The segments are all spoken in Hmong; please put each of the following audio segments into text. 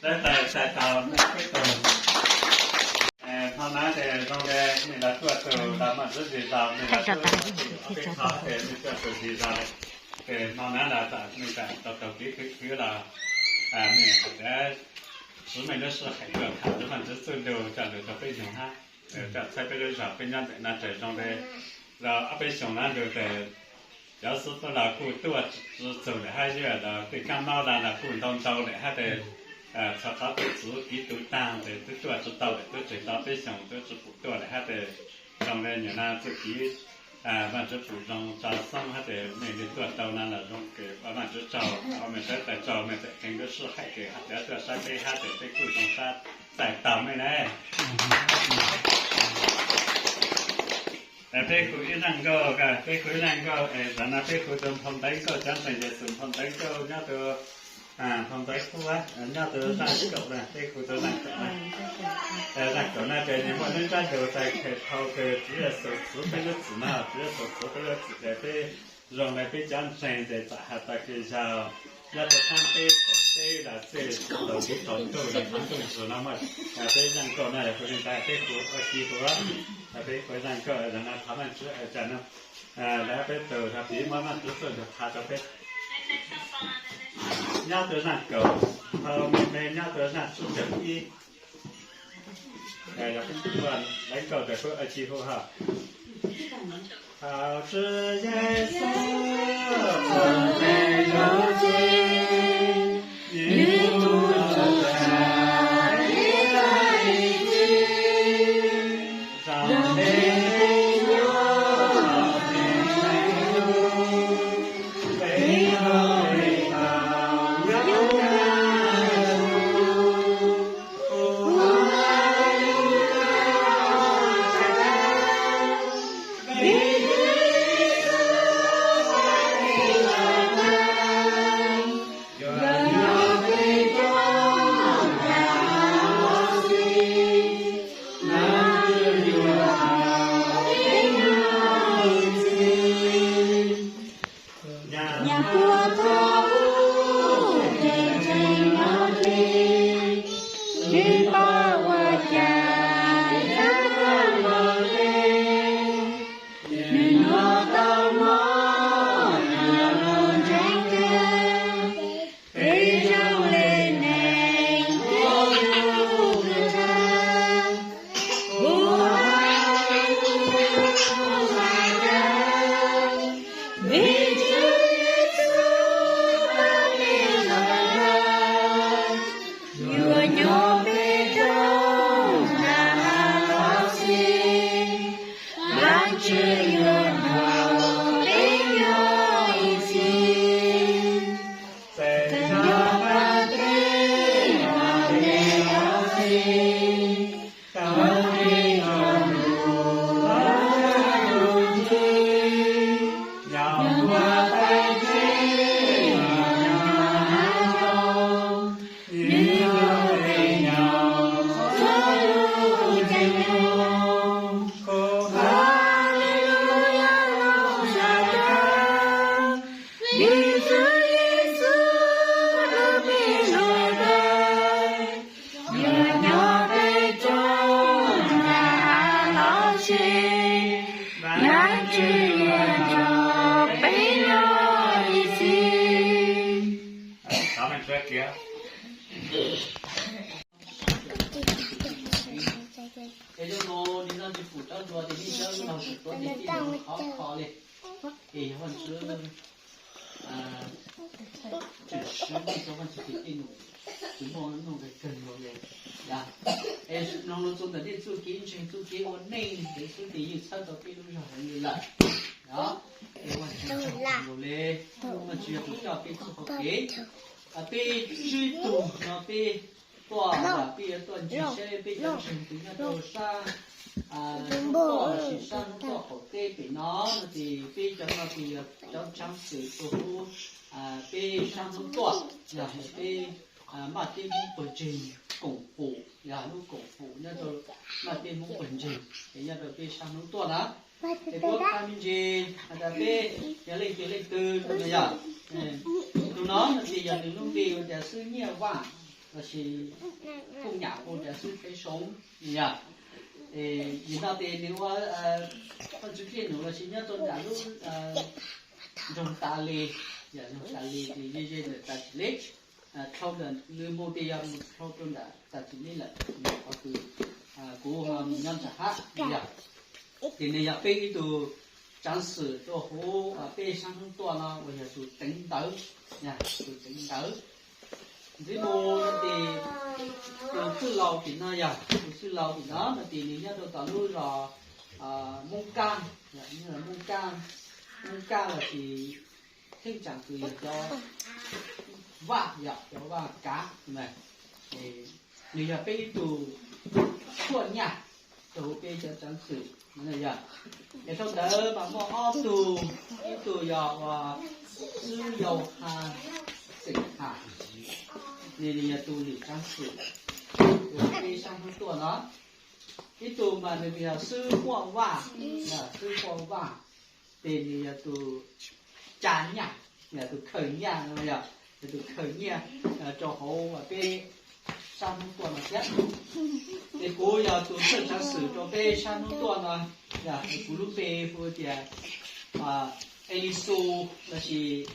Tais tais tau peb tug. Hmo na ces zoo li nws los tuaj tus los Vaj Ntsuab Zis Zos, nws los tuaj tus peb qhov ces nws tuaj tus Zis Zos lawm. Ces hmo na los tam nws tam tau tau kev khwv khwv los nws hais tias kuv mej lub sij hawm tuaj tham lub Vaj Ntsuab Txuj Lug coj lug rau peb mloog hab, coj txhawb peb lub zos peb nyob ntawm no ces zoo li los ob peb xyoos na lug ces cov xib fwb los kuj tuaj txug lawm hab, yog los tej kab mob los los kuj ntau ntau lawm hab tes txhua qhov tub txwv kiv tug taag tes twb tuaj tsi tau lawm, twb tseg tau peb xyoos twb tsi pum tuaj lawm hab tes zoo li nyuam no txuj kev Vaj Ntsuab pum zoo tso xoob hab tes mej li tuaj tau no los zoo kws ua Vaj Ntsuab tsaug, ua mej sawv daws tsaug mej txawm kheev lub sij hawm kws has tias tuaj saib peb hab tes peb kuj zoo sab txais taus mej na. Peb hu ib zaj nkauj, peb hu ib zaj nkauj es zaum no peb hu tug Nphau Ntawv Nkauj, cov ntseeg Yexus Nphau Ntawv Nkauj nyob tug Nphau Ntawv Huab, nyob tug zaj kaum na, peb hu tug zaj kaum na. Zaj kaum na ces nws muaj lub ntsab lug txais khes dhau kws Tswv Yexus txwv peb lub txim na, Tswv Yexus txwv peb lub txim ces peb zoo li peb cov ntseeg ces txawm has tau kws yog nyob tug qaab teb qaum teb los txij thaum kev tsaus ntuj los thaum ntuj ntsuag no muaj peb zaj nkauj na, hu li ntawd peb hu ua si hu, peb hu zaj nkauj zaum no thov Vaj Ntsuab tsa no, lawv peb tug thaum pib muab Vaj Ntsuab Txuj Lug qha rau peb. Nyob tug zaj kaum, thaum me me nyob tug zaj tsib caug ib. Yog peb hu lawv nkauj tes peb ua si hu hab. Thaum Tswv Yexus txawm nqes lub txim, nws mus rau sab ib tag ib txhis, zoo li peb nyob peb ntseeg lug, peb nyob peb tau nyob ntawm lub, ua Haleluya, tsa dawb, vim Tswv Yexus peb tus Tswv, yuav nyob peb cov ntawm no los xij, Leej Tswv yuav nrog peb nyob ib txhis. Nyaj tuaj thaum ub, tseem tseem nyob dleb, tsis paub ua cas txhawb nqa los dleb. Nws hnov tau mob, nws lub ntsej kag, peb zoo li neeg ua yug kag tshaj. Ua Haleluya, tsa dawb, vim Tswv Yexus pab peb los lawm, yuav nyob peb cov ntawm no los xij, Leej Tswv yuav nrog peb nyob ib txhis. Txawm nyob qab teb los ntev los xij, tau peb cov ntuj los txhawb ntuj ntsig, yog muaj peb tsev los yog hav zoov, nws yog peb nyob txhua lub caij nyoog. Ua Haleluya, tsa dawb, vim Tswv Yexus pab peb los lawm, yuav nyob peb cov ntawm no los xij, Leej Tswv yuav nrog peb nyob ib txhis. Es zoo no, nim no tsis pum tsob ntsuab ces nej tsob ntsuab tsuav ces tij num qhov kho li. Es yog Vaj Tswv tshwm sim nej tsob Vaj Tswv ces tij num tsis muaj nuj nqis kawg nkaus li. Yog, es mloog lus txuas ntawm nej txuj kev ntseeg, txuj kev ua neej ntawd xwb ces yeej txhawb tau peb lub zog heev li lawm. Yog, es Vaj Tswv tsaug kawg nkaus li, Vaj Tswv yog tus coj peb txoj hau kev. Peb tsib tug no peb tuaj, peb yuav tuaj ntseeg saib peb cov ntseeg tus nyob rau sab hnub tuaj lossis sab hnub tuaj qaum teb pem no, no ces peb cov no ces yog cov tshaav xwm tuaj huv peb sab hnub tuaj, yog peb Maj Teb Hmoob Pawg Ntseeg koom fum, yog lub koom fum nyob rau Maj Teb Hmoob Pawg Ntseeg es nyob rau peb sab hnub tuaj na. Es kuv qha me ntsis has tas peb yog leej twg leej twg no yog, tus no no ces yog nws lub npe hu tias Xwb Nyiaj Vaj. lossis kooj nyam hu tias xwb peb soob yog. Nim no ces nws ua Vaj Tswv Dej Num lossis nyob rau nram lub nroog Tas Lis, yog nroog Tas Lis ces ze ze ntawm Tas Tsis Lib, dhau ntawm nws mus ces yog mus dhau rau nram Tas Tsis Lib lawm, qhov twg kuv ho mus nyob nram hab yog. Ces nws yog peb ib tug tsaav xwm rau hauv peb sab hnub tuaj no uas yog tus teev ntawv, tus teev ntawv. Ntxiv mus no ces tus txwj laus tim no yog, tus txwj laus tim no no ces nws nyob rau tom lub zos Moob Kaj, Moob Kaj, Moob Kaj los sis theej tsaam kws yog cov vaj, yog cov vaj kav. Nws yog peb ib tug tshuaj nyaj rau hauv peb cov tsaav xwm. Yog, es dhau ntawd mas muaj ob tug, ib tug yog ua Xwb Yau Ha Xeem Has, nws yog tus lwm tsaav xwm uas peb sab hnub tuaj no. Ib tug mas nws yog Xwb Huaj Vaj, Xwb Huaj Vaj, ces nws yog tus ca nyaj, yog tus khaws nyaj no yog, yog tus khaws nyaj rau hauv peb sab hnub tuaj no thiab. Ces kuv yog tus thawj tsaav xwm rau peb sab hnub tuaj no, yog kuv lub npe hu tias Elis Xus lossis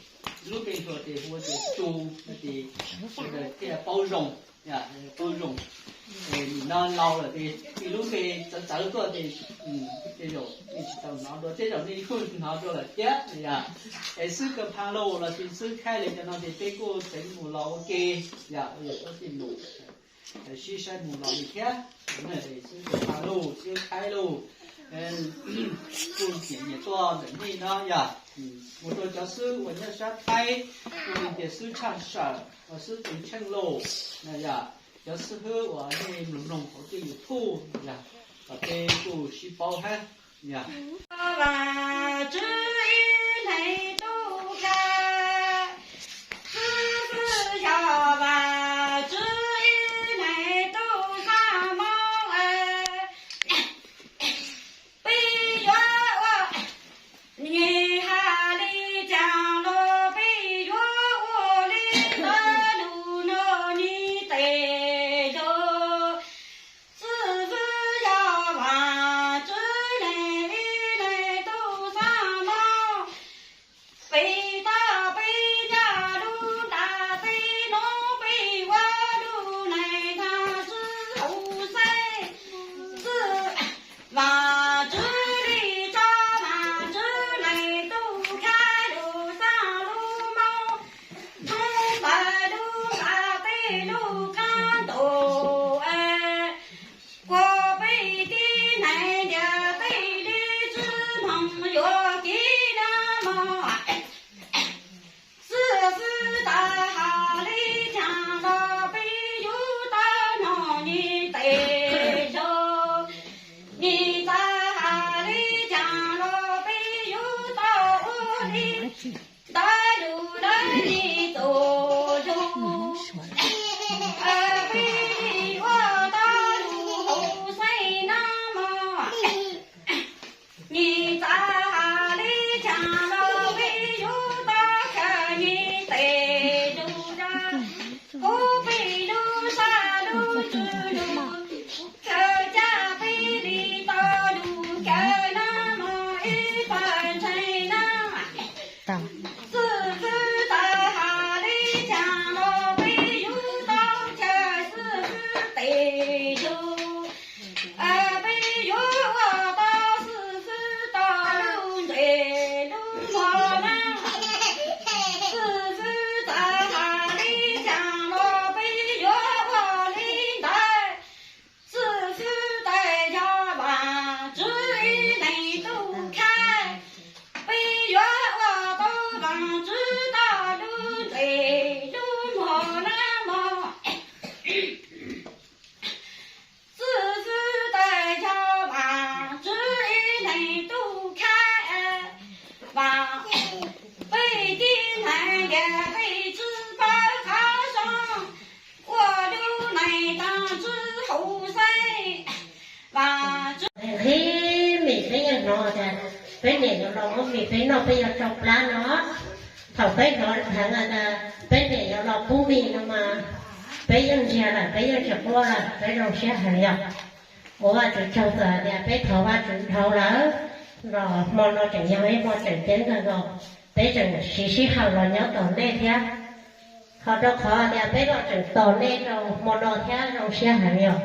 lub npe hluas ces hu tias Xus no ces sawv daws thiaj paub zoo, paub zoo. Nim no laus lawm ces ib lub npe txawv txawv tuaj ces tej zaum nej tsis tau hnov dua, tej zaum nej kuj hnov dua lawm thiab yog. Es Xwb Kav Pha Lauj lossis Xwb Khaib Lauj cov no ces peb kuj teev mus los ua ke, yog ua yawm txob tij num sib saib mus los li thiab. Xwb Kav Pha Lauj, Xwb Khaib Lauj, kuj nyiam nyiam tuaj ntawm nej no yog. Mus rau cov xwb uas nyob sab Thaib, kuj li tias Xwb Tshaj Sawm, Xwb Teev Tsheej Lauj, yog cov xib hwb uas nej mloog mloog hauv tej YouTube yog, kom peb kuj sib paub hab yog. Vam Tswv ib leeg tub ka, xwb xwb yog Vam Tswv ib leeg tub xa moo. Peb yuav ua, nyias hais li cas los peb yuav ua li ntawd, lus no nyias tes zog. Xwb xwb yog Vam Tswv leeg ib leeg tub xa moo, peb tau peb nyob lub ntav teb no, peb ua lub neej tag xwb hauv xeeb. Xwb Vam Tswv li tso, Vam Tswv leeg tub ka, lus xa lus moo, thoob plaws lub ntav teb lub qab ntuj. Kuas peb tib neeg ntiaj teb li tsis hmoov yuav kev nag hmo. Xwb xwb tau hais li cas los peb yuav tau noj nyias tes zog, nyias tau hais li cas los peb yuav tau ua li ntawd, lus ntawd nyias tes zog. Peb ua tau lus hauv xeeb nag hmo. Nyias tau hais li cas los peb yuav tau khaws nyias tes zog. Kuv peb lub sab lub ntsws lug, khaws caj peb li tau lug khaws nag hmo ib pawg ntseeg nag. Xwb xwb tau hais li cas los peb yuav tau khaws xwb xwb tes zog. Peb yuav ua tau xwb xwb tau lub ntsej lub muag na. Xwb xwb tau hais li cas los peb yuav ua li ntawd. Xwb xwb tes yog Vam Tswv ib leeg tub ka, peb yuav ua tau Vam Tswv tau lub ntsej lub muag nag hmo. Xwb xwb tes yog Vam Tswv ib leeg tub ka, Vam, peb tib neeg ntiaj teb tsis paub qhov zoo, ua lub neej tag tsis hauv xeeb. Vam Tswv nqhis mis, peb yeej hnov tias peb niam yuav los muab mis peb noj, peb yuav tsau plab no. Thaum peb hnov dheev tias peb niam yuav los pub mis no mas Peb yeej ntsiag lawm, peb yeej tsis quaj lawm, peb zoo siab heev yog. Ua Vajtswv tsaug txawm tias peb thov Vajtswv dhau lawm los hmo no tseem yog ib hmo tseem ceeb kawg nkaus. Peb tseem siv sij hawm los nyob tos nej thiab. Ho rau qhov tias peb los tseem tos nej rau hmo no thiab zoo siab heev yog.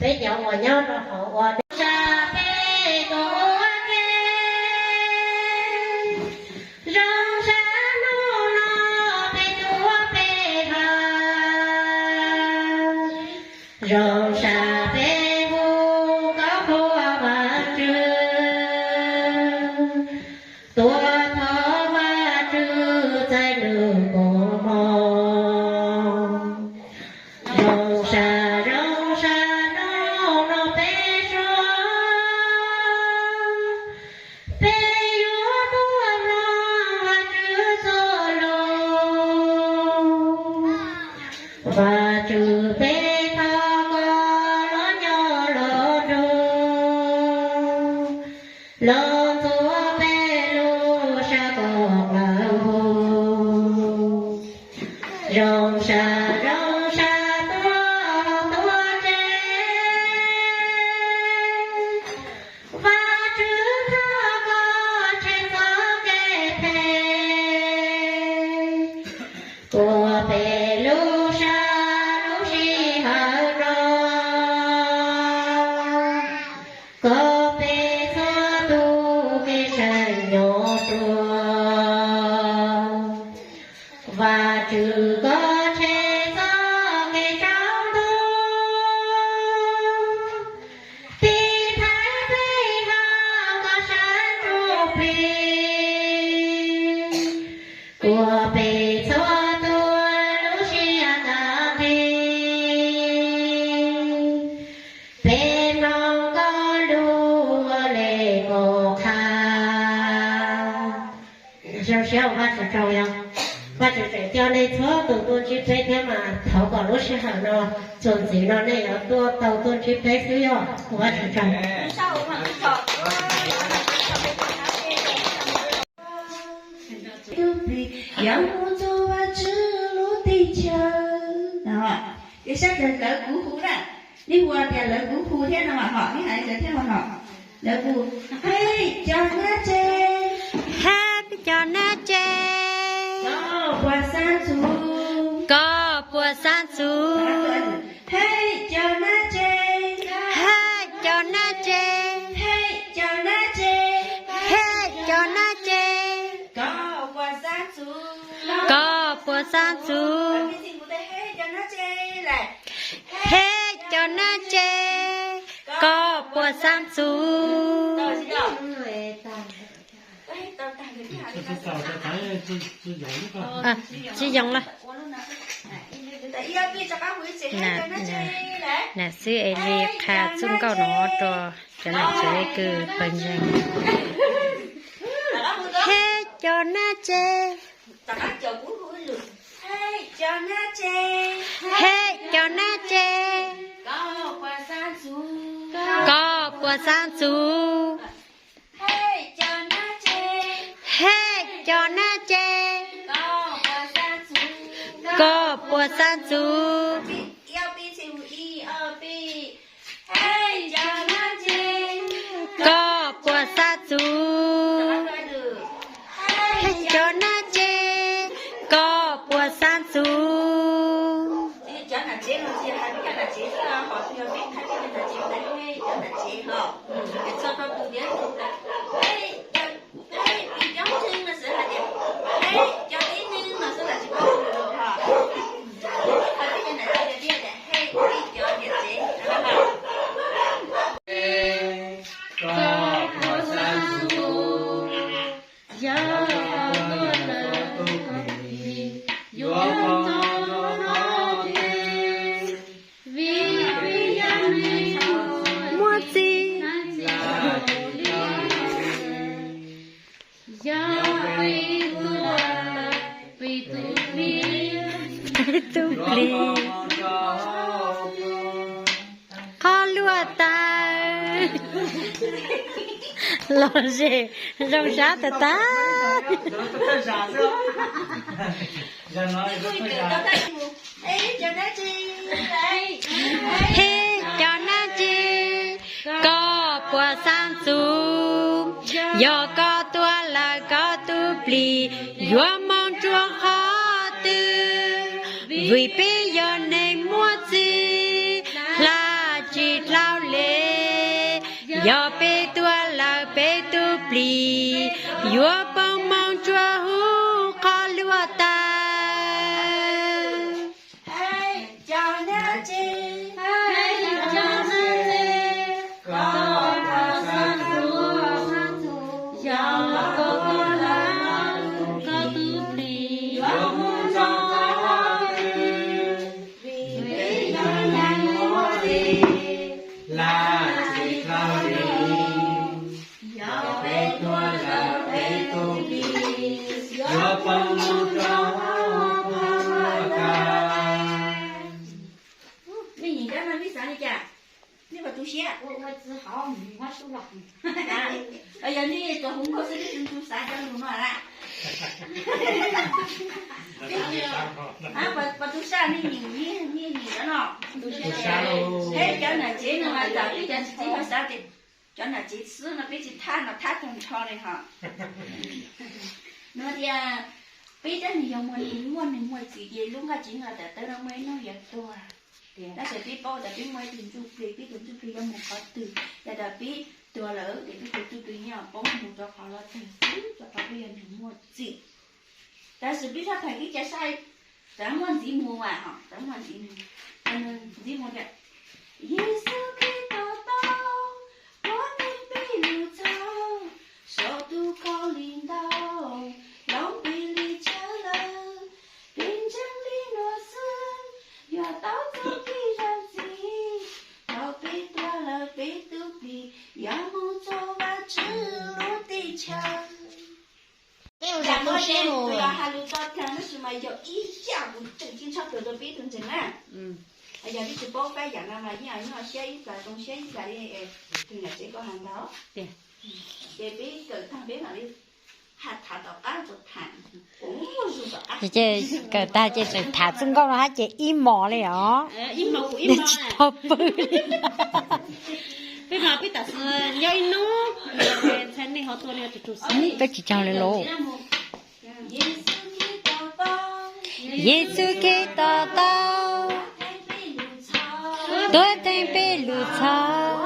Peb cov uas nyob rau hauv ua sa peb tuav ke, zoo sa hnub no peb tuav peb hla, zoo sa peb hu koj ua Vajtswv, tuav thov Vajtswv txais nws kua muag. Zoo sa, zoo sa hnub no peb sua, peb yuav tuaj mloog Vajtswv txoj lus. Vajtswv peb thov koj los nyob los nrog, los ntxuav peb lub sab kom plaws hu. Zoo sa, zoo sa tuaj tuaj tseg, Vajtswv thov koj tshem txoj kev phem ua peb lub sab lub sij hawm no, kom peb txhua tus kev tseem nyob ruaj. Vajtswv koj tshem txoj kev tsaus ntuj, tiv thaiv peb hauv koj sab ntsuj plig, ua peb txhua tus lub siab tag nqig, peb mloog koj lus ua le mos qhab. Zoo siab ua Vajtswv tsaug yog. Vajtswv tseem coj nej txhua tus tuaj ntsib peb thiab mas thov kom lub sij hawm no txuas ntxiv no nej yuav tuaj tau tuaj ntsib peb xwb yog ua Vajtswv tsaug. Tus plig yuav mus txog Vajtswv lub teb chaws no. Ces sab ntawd lawv kuv hu na, nej hu tias lawv kuv hu thiab no mas hom, nej hais li ntawd thiab mas hom. Lawv kuv, hej cov nab tse, hej cov nab tse, koj puas xav ntxuv, koj puas xav ntxuv, hej cov nab tse, hej cov nab tse, hej cov nab tse, hej cov nab tse, koj puas xav ntxuv, koj puas xav ntxuv, hej cov nab tse, koj puas xav ntxuv. Tsis yoov lawm. Nam xwb es li qha txuj nkauj no rau cov nam tsev kws pawg ntseeg. Hej cov nab tse, hej cov nab tse, koj puas xav ntxuv, hej cov nab tse, koj puas xav ntxuv. Koj puas xav ntxuv? Hej cov nab tse, koj puas xav ntxuv? Muaj txiv. Tub plig. Qhov luaj tas. Los ze zoo sab tas tas. Hej cov nab ntse, koj puas xav ntxuv? Yog koj tuag lawm koj tus plig yuav mus rau qhov twg? Vim peb yog neeg muaj txim, hla tsis dlau le. Yog peb tuag lawm peb tus plig yuav poob mus rau hauv qhov luaj taws. Nej nyeem cov no nej xav li cas? Nej puas tu siab? Yog nej cov hu nkauj xwb nej tu xav cov lus no lawm. Puas tu siab nej nyeem, nej nyeem cov no? Hej cov nam tsev no mas txawm peb cov txiv tsev ho xav tias cov nam tsev xwb no peb tsis thab no thab tag nrho li ho. Nws tias peb tab sis yog muaj neeg muaj txim ces lub nqaj tsev no tawm tawv no muaj ib hnub yuav tuag. Tab sis peb paub tias peb muaj ib tug ntsuj plig, peb tus ntsuj plig yuav mus qhov twg, yog tias peb tuag lawm ces peb tus ntsuj plig yeej poob mus rau qhov luaj taws xwb, rau qhov peb yog neeg muaj txim. Tab sis peb sab thaiv ib ce saib, txawm muaj ntxiv mus as, txawm muaj ntxiv mus, ntxiv mus tias, Yexus Khetos tau tuav theej peb lub txhab, saum tus khaub lig ntau, hloov peb li chaw lawm, peb ntseeg li no xwb, yuav tau txoj kev zam txim, thaum peb tuag lawm peb tus plig yuav mus txog Vajtswv lub teb chaws. Yam no ces kuv yuav hais lus tso plag tab sis mas yog ib yam kuv tseem ceeb tshaj plaws rau peb tug ntseeg na. Yog peb tsis paub pab yam no mas yeej nyuaj siab ib plag, zoo siab ib plag li tus niam tsev koj hais ntag. Ces peb kawm tag peb mam li hais tham tom qab, tham, tham, kawm tag ces tseem tham txij nkauj no hab ces ib hmos li os. Tsis tau pw li. Peb mas peb tam sim nyob ib hnub, ntshai nej ho tuaj nej tus tus xwb. Peb tsis tsaug li lauj. Yexus Khetos tau tuav theej peb lub txhab,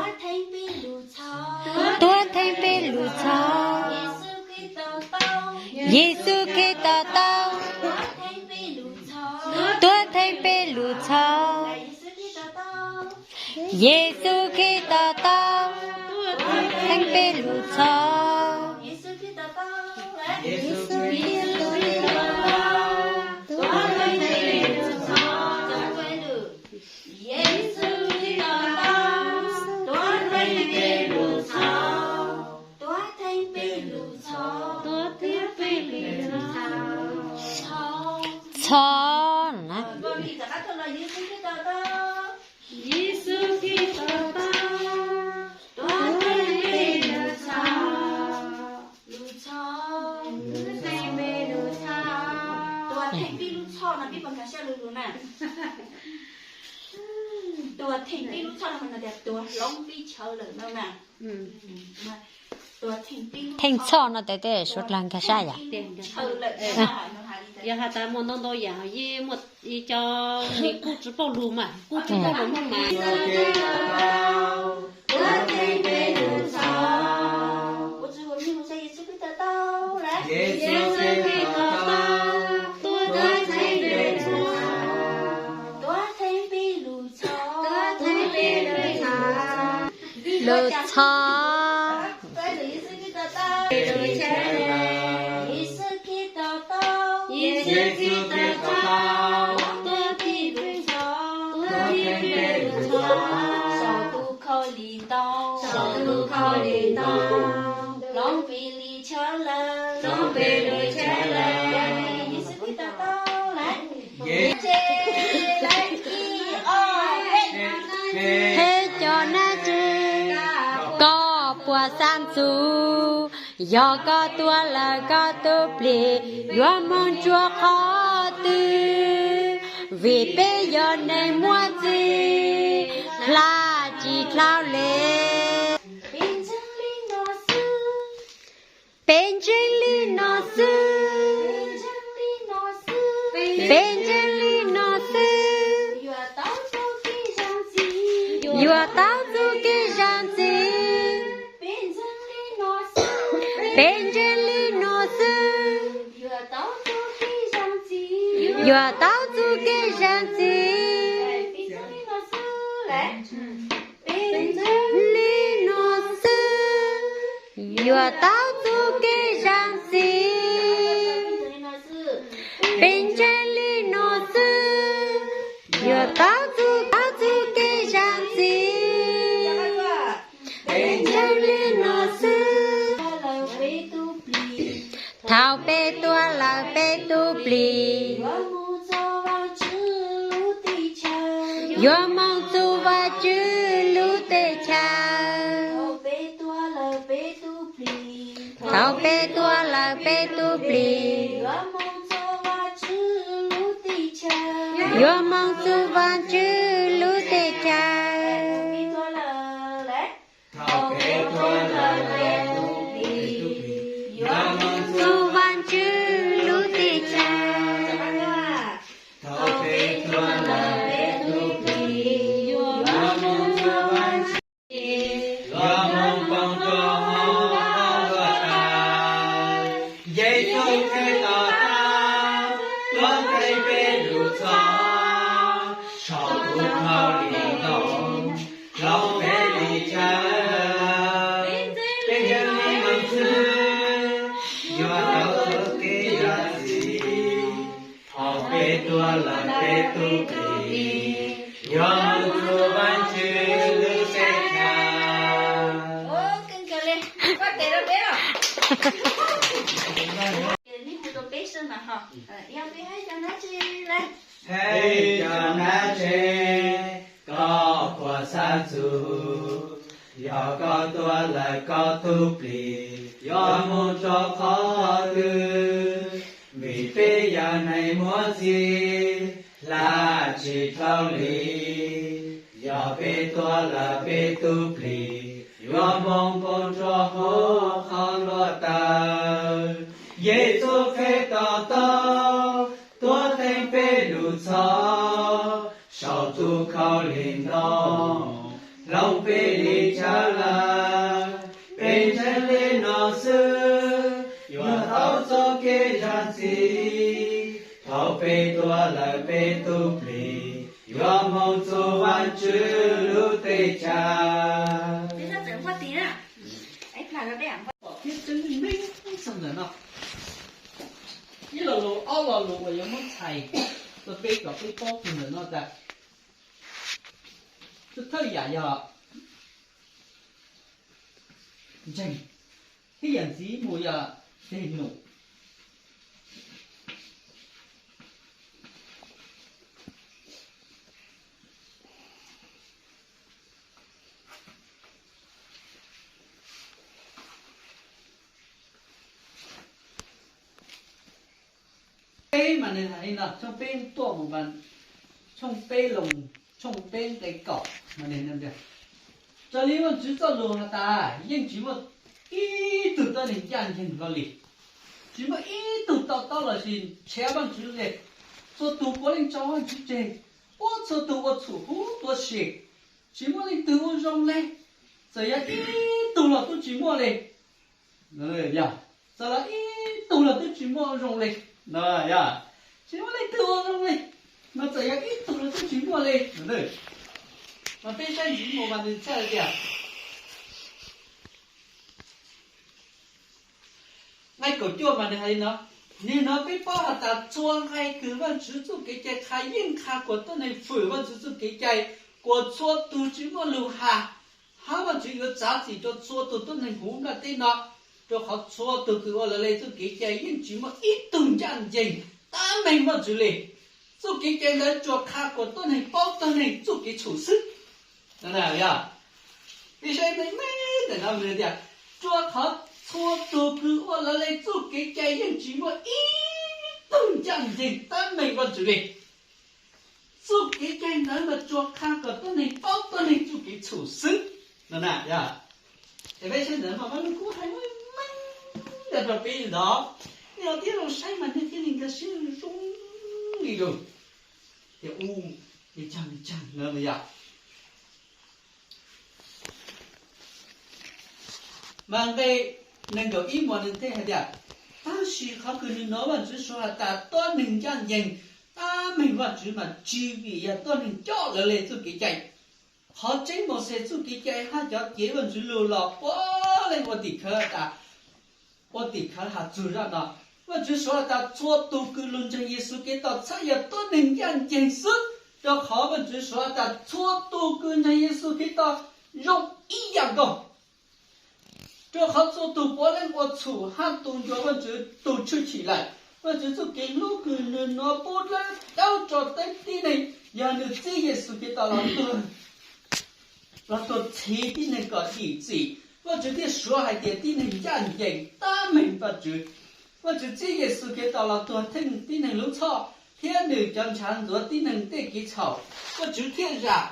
tuav theej peb lub txhab. Yexus Khetos tau tuav theej peb lub txhab. Yexus Khetos tau tuav theej peb lub txhab. Yexus Khetos tau tuav theej peb lub txhab. Tuav theej peb lub txhab. Tuav theej peb lub txhab. Txhab na. Yexus Khetos tau tuav theej peb lub txhab. Lub txhab. Tuav theej peb lub txhab. Tuav theej peb lub txhab no peb puas nkag siab lug lug na? Tuav theej peb lub txhab no mas nws tias tuav hloov peb chaw lawm no mas. Theej txhab no tes tej suav dlawg nkag siab yom. Yog has tas muaj ntau ntau yam yeej muaj ib co neeg kuj tsis paub lug mas, kuj tsis paub lug Hmoob mas. Lub txhab. Saum tus khaub lig ntau, saum tus khaub lig ntau, hloov peb li chaw lawm, hloov peb li chaw lawm. Yexus Khetos tau lawm. Hej cov nab ntse, koj puas xav ntxuv? Yog koj tuag lawm koj tus plig yuav mus rau qhov twg? Vim peb yog neeg muaj txim, hla tsis dhau li. Peb ntseeg li no xwb. Peb ntseeg li no xwb. Yuav tau txuj kev zam txim. Peb ntseeg li no xwb. Yuav tau txuj kev zam txim. Li no xwb, yuav tau txuj kev zam txim. Peb ntseeg li no xwb, yuav tau txuj, tau txuj kev zam txim. Peb ntseeg li no xwb. Thaum peb tuag lawm peb tus plig yuav mus txug Vajtswv lub teb chaws. Thaum peb tuag lawm peb tus plig yuav mus txug Vajtswv lub teb chaws. Thaum peb tuag lawm peb tus plig yuav mus txug Vajtswv lub teb chaws. Thaum peb tuag lawm peb tus plig yuav mus txug Vajtswv, yuav mus poob rua hauv qhov luaj taws. Yexus Khetos tau tuav theej peb lub txhoj saum tus khaub lig ntoo hloov peb li chaw. Peb ntseeg li no xwb, yuav tau txuj kev zam txim. Thaum peb tuag lawm peb tus plig yuav mus txug Vajtswv lub teb chaws. Hais cov nab tseg, koj puas xav txug yog koj tuag lawm koj tus plig yuav mus rau qhov twg? Vim peb yog neeg muaj txim, hla tsis dhau li. Yog peb tuag lawm peb tus plig yuav mus poob rua hauv qhov luaj taws. Yexus Khetos tau tuav theej peb lub txhoj saum tus khaub lig ntoo hloov peb li chaw lawm. Peb ntseeg li no xwb, yuav tau txuj kev zam txim. Thaum peb tuag lawm peb tus plig yuav mus txug Vajtswv lub teb chaws. Pom thiab tseeb meej txog ntawm no. Ib lo lus ob lo lus uas yuav muab txhais rau peb kom peb paub txog ntawm no tas, thawj yam yog ntseeg, thiab yam ntxiv mus yog ceg num. Peb mas nws hais li no, tshooj peb tuaj mus, tshooj peb Loos, tshooj peb nqe kaum mas nws hais tias, raws li Vajtswv txoj lus has tas, yeej tsis muaj ib tug tuab neeg ncaj ncees hlo li, tsis muaj ib tug to taub lossis nrhiav Vajtswv li. Txhua tus puav leej tso Vajtswv tseg, puab txhua tus ua txhum huv tuav si, tsis muaj leej twg ua zoo li, txawm yog ib tug los twb tsis muaj li. Yog, txawm los ib tug los twb tsis muaj ua zoo li. Yog, tsis muaj leej twg ua zoo li, mas txawm yog ib tug los twb tsis muaj li. Mas peb saib ntxiv mus mas nws txhais tias, nqe kaum cuaj mas nws hais li no, nim no peb paub has tas txhua nqe kws Vajtswv txuj kev cai qha yeej qha kuas tuab neeg fwm Vajtswv txuj kev cai, kuas txhua tug tsis muaj lug has, hab Vajtswv yuav txav txim rau txhua tug tuab neeg huv nplaj teb no, rau qhov txhua tug kws ua lawv le txuj kev cai yeej tsis muaj ib tug ncaj ncees tab meeg Vajtswv li. Txuj kev cai ntawd tsuas qha kuas tuab neeg paub tuab neeg txuj kev txhum xwb. Yog, peb saib meej meej ntawm no nws tias, rua qhov txhua tug kws ua lawv le txuj kev cai yeej tsis muaj ib tug ncaj ncees tab meeg Vajtswv li. Txuj kev cai ntawd mas tsuas qha kom tuab neeg paub tuab neeg txuj kev txhum xwb no na. Yog, es peb sawv daws mas Vaj Lug Kub hais meej meej rau peb li ntawd, nej los thiab los saib mas nej thiaj li nkag siab zoo li lus tias u, li cas li cas no yom. Mas nqe nees nkaum ib mas nws thiaj hais tias, tab sis qhov kws nws hnov Vajtswv suav has tas tuab neeg ncaj ncees tab meeg Vajtswv mas tsis vim yog tuab neeg coj lawv le txuj kev cai. Qhov tseeb Mauxes txuj kev cai hab cov cev Vajtswv lug los puav leej ua tim khawv tas, ua tim khawv has txug zaj no. Vajtswv suav has tas txhua tug kws lug ntseeg Yexus Khetos txhaj yog tuab neeg ncaj ncees xwb, rau qhov Vajtswv suav has tas txhua tug kws ntseeg Yexus Khetos zoo ib yam nkaus. Rau qhov txhua tug puav leej ua txhum hab tu ncua Vajtswv tug tshwj chim lawm. Vajtswv txuj kev hlub kws nws nuav pub dawb rau teb tib neeg yog nws txib Yexus Khetos los tuag, los tuag txhiv tib neeg kom dim txim. Vajtswv thiaj suav hais tias tib neeg ncaj ncees tab meeg Vajtswv. Vajtswv txib Yexus Khetos los tuag theej tib neeg lub txhoj thiab nws cov ntshav ntxuav tib neeg tej kev txhaum. Vajtswv thiaj zam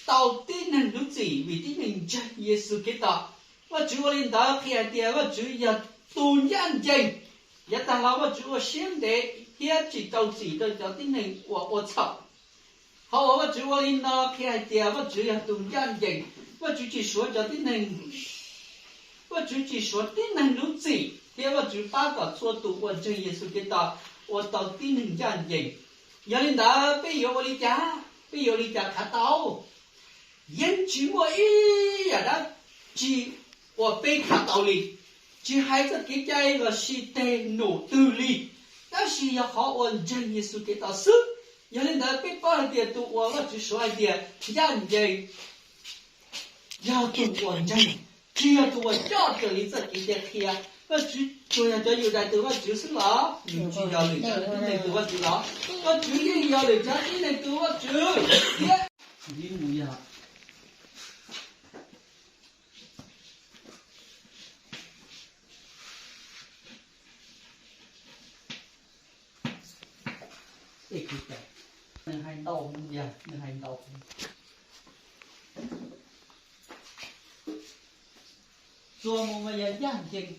tau tib neeg lub txim vim tib neeg ntseeg Yexus Khetos. Vajtswv ua li ntawd qhia hais tias Vajtswv yog tus ncaj ncees. Yav tag los Vajtswv ua siab ntev thiab tsis rau txim rau cov tib neeg uas ua txhaum. Qhov uas Vajtswv ua li no qhia hais tias Vajtswv yog tus ncaj ncees. Vajtswv tsis suav cov tib neeg, Vajtswv tsis suav tib neeg lub txim thiab Vajtswv pab kom txhua tus uas ntseeg Yexus Khetos ua tau tib neeg ncaj ncees. Yog li ntawd peb yuav ua li cas? Peb yuav ua li cas khav tau? Yeej tsis muaj ib yam dab tsi uas peb khav tau li, tsis hais txoj kev cai lossis teg num twg li, tab sis yog qhov uas ntseeg Yexus Khetos xwb. Yog li ntawd peb paub hais tias tus uas Vajtswv suav hais tias ncaj ncees yog tus uas ntseeg, tsis yog tus uas coj raws li txoj kev cai qhia. Vajtswv tsuas yog cov Yudais tus Vajtswv xwb los? Nws tsis yog lwm cov tib neeg tus Vajtswv los? Vajtswv yeej yog lwm cov tib neeg tus Vajtswv thiab. Nws hais ntau, nws hais ntau. Txuas mus mas yog ncaj ncees.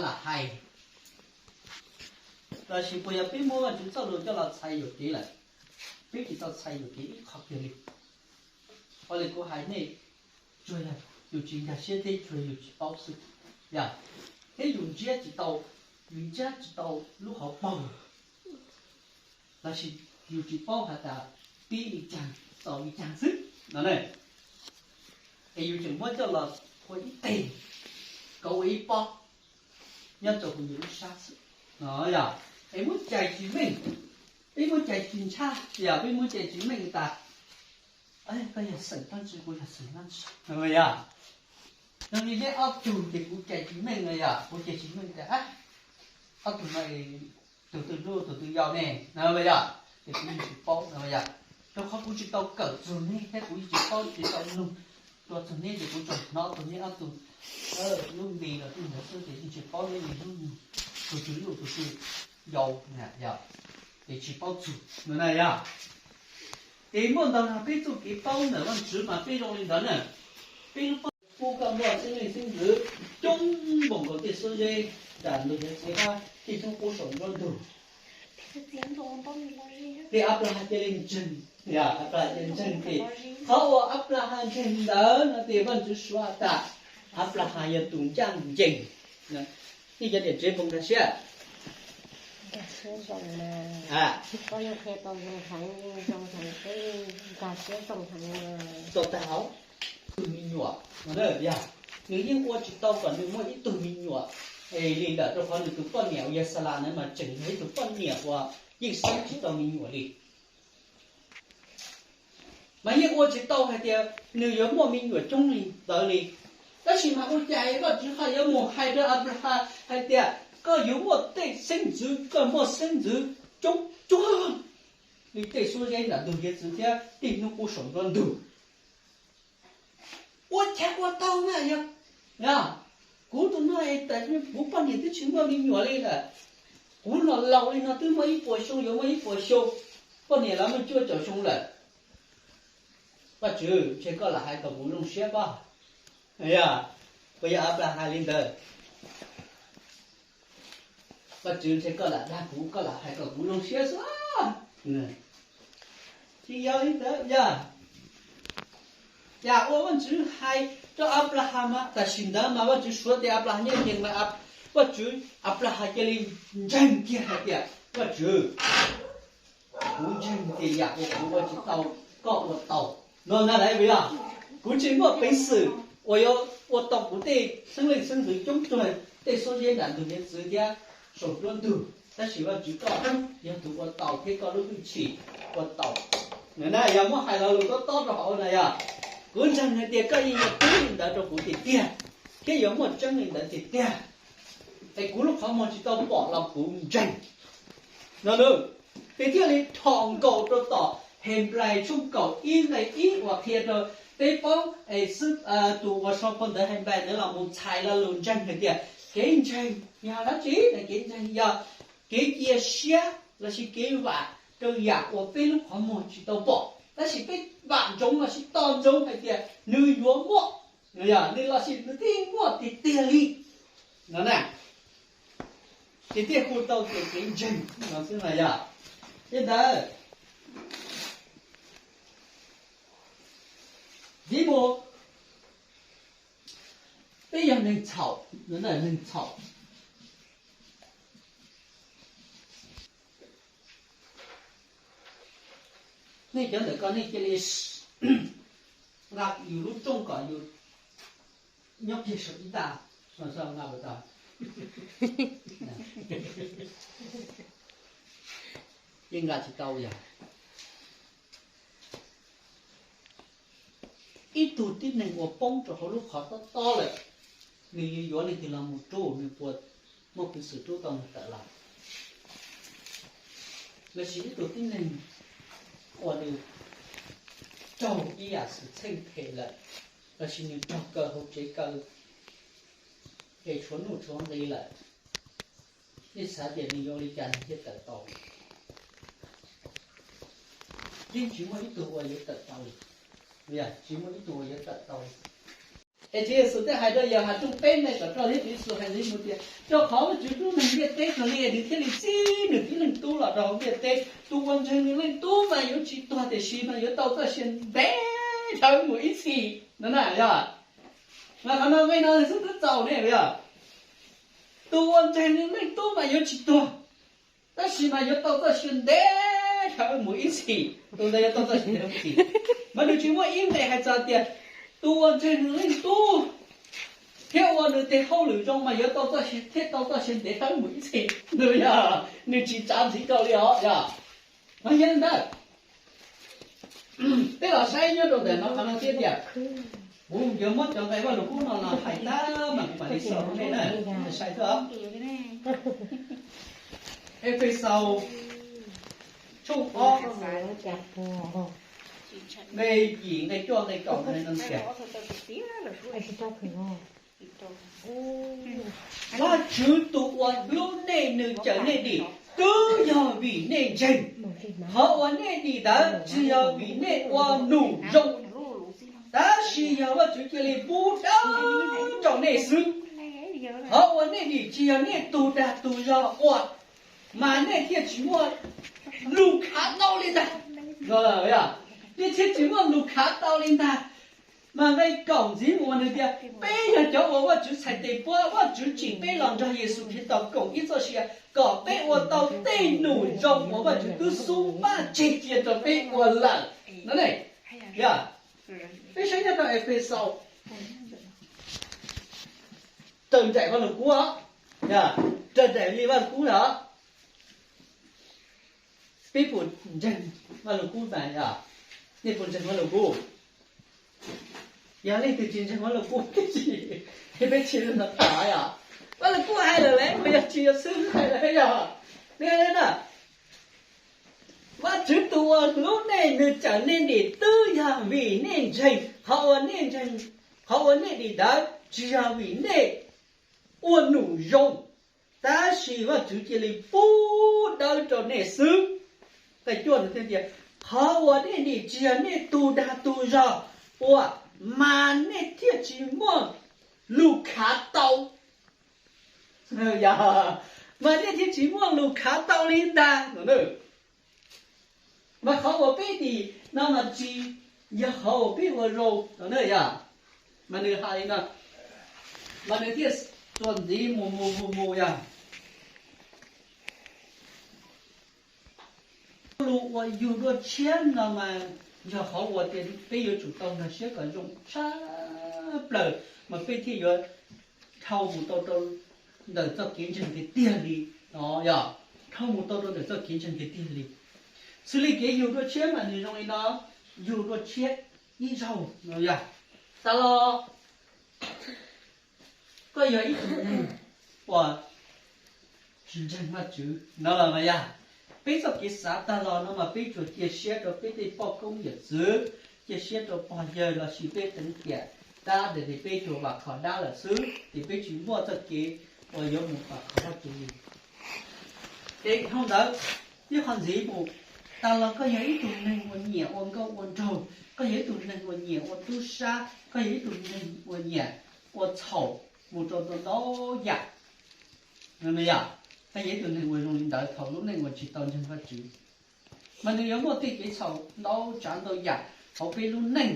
Lam hais, tab sis puas yog peb muab Vajtswv txoj lus coj los txhais yuam kev lawm? Peb tsis tau txhais yuam kev ib qho kiag li. Ua li kuv hais nej, tsuas yog yus tsis nkag siab thiab tsuas yus tsis paub xwb, yog, thiab yus ntsiab tsis tau, yus ntsiab tsis tau lub hauv paug, tab sis yus tsis paub has tas pib li cas txaus li cas xwb no ne. Es yus tseem muab coj los ua ib teg, kom ua ib pob nyob rau kuv yus lub sab xwb no yog. Es muab cais tsis meej, peb muab cais tsis ntshaj, yog peb muab cais tsis meej tas, koj yog xeem dab tsi, kuv yog xeem dab tsi no yog. Zoo li neb ob tug ces kuv cais tsis meej no yog, kuv cais tsis meej tas ob tug no tus twg hlub tus twg yau ne no yog, ces kuv yeej tsis paub no yog. Rau qhov kuv tsis tau kawm txug neb thiab kuv yeej tsis paub, tsis tau nug dua txug neb ces kuv tsuas hnov txug neb ob tug lub npe los tej ntawd xwb ces yeej tsis paub neb li hlub tus twg hlub tus twg yau, ces tsis paub txug no na yog. Ces muaj ntau yog peb txuj kev paub ntawm Vajtswv mas peb zoo li ntawd na. Peb lub pob pub koj muaj xeeb leej xeeb ntxwv coob npaum nkaus tej xuab zeb nram ntug hiav txwv hab tij hnub qub saum nruab ntug. Ces Anplahas cia li ntseeg, Anplahas cia li ntseeg ces qhov uas Anplahas ntseeg ntawd no ces Vajtswv suav tas Anplahas yog tus ncaj ncees. Nej cov niam tsev puas nkag siab? Tau tag, tug me nyuam, yog, nws yeej ua tsis tau kom nws muaj ib tug me nyuam li lawm, rau qhov nws tus poj niam uas yog Xalas ntawd mas tseem yog ib tug poj niam uas yeej xeeb tsis tau me nyuam li. Mas yeej ua tsis tau hais tias nws yuav muaj me nyuam coob li ntawd li. Tab sis mas ua cas Vajtswv ho yuav mus hais rau Anplahas hais tias koj yuav muaj tej xeeb ntxwv, koj muaj xeeb ntxwv coob cuag li tej xuab zeb nram ntug hiav txwv thiab tij hnub qub saum nruab ntug. Ua cas ua tau na yog? Kuv tus no es kuv poj niam twb tsis muaj me nyuam li lawm. Kuv los laus li no twb muaj ib puas xyoo, yuav muaj ib puas xyoo, poj niam los muaj cuaj caum xyoo lawm. Vajtswv, ntshe koj lam hais kom kuv zoo siab pob. Puas yog Anplas hais li ntawd? Vajtswv, ntshe koj lam dag kuv, koj lam hais kom kuv zoo siab xwb. Tsis yog li ntawd, yog, yog ua Vajtswv hais rau Anplahas mas tam sim ntawd mas Vajtswv suav tias Anplahas nyob nkees mas Vajtswv, Anplahas cia li ntseeg kiag hais tias, Vajtswv, kuv ntseeg tias yam uas kuv ua tsis tau, koj ua tau. No na, lawv yog, kuv tsis muaj peev xwm uas yuav ua tau kuv tej xeeb leej xeeb ntxwv coob cuag tej xuab zeb nram ntug hiav txwv thiab saum nruab ntug, tab sis Vajtswv koj yog tus ua tau thiab koj lub hwj chim ua tau. Na, yog muab hais lo lus tob tob rau hauv na, yog, kuv ntseeg hais tias koj yeej yuav pub li ntawd rau kuv tiag tiag, thiab yuav muaj tseeb li ntawd tiag tiag. Es kuv lub qhov muag tsis tau pom los kuv ntseeg. No, ces thiaj li dhos nkaus rau tom Henplais tshooj kaum ib nqe ib uas qhia rau peb paub, es xwb, tus uas sau phau ntawv Henplais ntawd los mus txhais lo lus ntseeg hais tias kev ntseeg yog dab tsi? Kev ntseeg yog kev cia siab lossis kev vam rau yam uas peb lub qhov muag tsis tau pom, tab sis peb vam ntsoov lossis tos ntsoov hais tias nws yuav muaj, nws los sis nws thiaj muaj tiag tiag li. No na, ces thiaj hu tau tias kev ntseeg no xwb na, yog. Li ntawd, vim mus, peb yog neeg txhaum, neeg txhaum. Nej cov ntawm ko nej cia li nqa yus lub rooj kom yus nyob kiag saum ib ntaj, nqa tau, yeej nqa tsis tau yog. Ib tug tib neeg uas poob rau hauv lub qhov tob tob lawm, nws yuav yuav leej twg los mus rub, nws puas muaj peev xwm rub tau nws tawm los? Lossis ib tug tib neeg uas nws raug ib yam xwm txheej phem lawm, lossis nws raug kaw hauv tsev kaw, es tshuav nuj tshuav nqi lawm, nej xav tias nws yuav ua li cas nws thiaj tawm tau? Yeej tsis muaj ib tug uas yuav tawm tau li. Tsis muaj ib tug uas yuav tawm tau li. Es Tswv Yexus thiaj hais rau Yauhas tshooj peb nqe kaum rau thiab Tswv Yexus hais ntxiv mus tias, rau qhov Vajtswv hlub neeg ntiaj teb kawg li es nws thiaj li txib nws tib leeg tub los rau hauv ntiaj teb. Tus uas ntseeg nws leej tub mas yuav tsis tuag tiam sis mas yuav tau txoj sia ntev dhawv mus ib txhis no na, yog. Mas qhov no nqe no xwb twb txaus ne, yog. Tus uas ntseeg nws leej tub mas yuav tsis tuag, tab sis mas yuav tau txoj sia ntev dhawv mus ib txhis. Tus ntawd yuav tau txoj sia ntev mus ib txhis. Mas nws tsis muaj ib nqe hais txog tias tus uas ntseeg nws leej tub thiab ua nws tes hauj lwm zoo mas yuav tau txoj sia, thiaj tau txoj sia ntev dhawv mus ib txhis. Nws yog, nws tsis txav ntxiv rau li os, yog. Mas yog li ntawd, peb los saib nyob rau ntawm no qhov no thiab tias, kuv yuav muab cov nqe Vaj Lug Kub no los hais tag mas kuv mam li xaus rau nej na, saib xwb. Efexaus tshooj ob nqe yim, nqe cuaj, nqe kaum no tias, Vajtswv tus uas hlub nej nws cawm nej dim twb yog vim nej ntseeg. Qhov uas nej dim ntawd tsis yog vim nej ua num zoo, tab sis yog Vajtswv cia li pub dawb rau nej xwb. Qhov uas nej dim tsis yog nej tug dag tug zog ua, mas nej thiaj tsis muaj lus khav tau li ntag. Nej thiaj tsis muaj lus khav tau li ntag. Mas nqe kaum ntxiv mus nws tias, peb yog cov uas Vajtswv txhais tes puab, Vajtswv tsim peb los nrog Yexus Khetos koom ib txoj sia kom peb ua tau tej num zoo uas Vajtswv twb xub pab tseg cia rau peb ua lawm no ne. Yog, peb saib nyob rau Efexaus raws nraim Vaj Lug Kub, yog, raws nraim li Vaj Lug Kub os. Peb puas ntseeg Vaj Lug Kub mas yog? Nej puas ntseeg Vaj Lug Kub? Yog leej twg tsis ntseeg Vaj Lug Kub, peb tsis los tham yog? Vaj Lug Kub hais lawm lawm, puas yog tsis yog xwb hais lawm yog? Ne na, Vajtswv tus uas hlub nej, nws cawm nej dim twb yog vim nej ntseeg. Qhov uas nej ntseeg, qhov uas nej dim ntawd tsis yog vim nej ua num zoo, tab sis Vajtswv cia li pub dawb rau nej xwb. Nqe cuaj nws thiaj tias, qhov uas nej nim tsis yog nej tus dag tus zog ua, mas nej thiaj tsis muaj lus khav tau. Mas nej thiaj tsis muaj lus khav tau li ntag. Mas qhov uas peb dim no mas tsis yog qhov uas peb ua zoo no na yog. Mas nws hais li no, mas nws thiaj txuas ntxiv mus mus mus mus yog lus uas yug dua tshiab no mas yog qhov uas tias peb yuav tsum tau nkag siab kom zoo tshaj plaws mas peb thiaj yuav dhau mus tau rau ntawm txoj kev ntseeg tiag tiag li no yog, dhau mus tau rau ntawm txoj kev ntseeg tiag tiag li. Xws li kev yug dua tshiab mas nws zoo li no, yug dua tshiab ib zaug no yog, tas los koj yog ib tug neeg uas tsis ntseeg Vajtswv no los mas yog, peb txoj kev xav tag los no mas peb tsuas cia siab rau peb tej poj koob yawm txwv, cia siab rau pog yawg los sis peb teev tiam dab ces peb tsuas vam khom dab lawm xwb ces peb tsis muaj txoj kev uas yuav mus vam khom Vajtswv li. Ces dhau ntawd, ib qho ntxiv mus, tas los koj yog ib tug neeg uas nyiam ua nkauj ua nraug, koj yog ib tug neeg uas nyiam ua tub sab, koj yog ib tug neeg uas nyiam ua txhaum mus rau ntau ntau yam. Yog, koj yog ib tug neeg uas zoo li ntawd thaum lub neej uas tsis tau ntseeg Vajtswv, mas nws yuav muaj tej kev txhaum ntau tsav ntau yam hauv peb lub neej.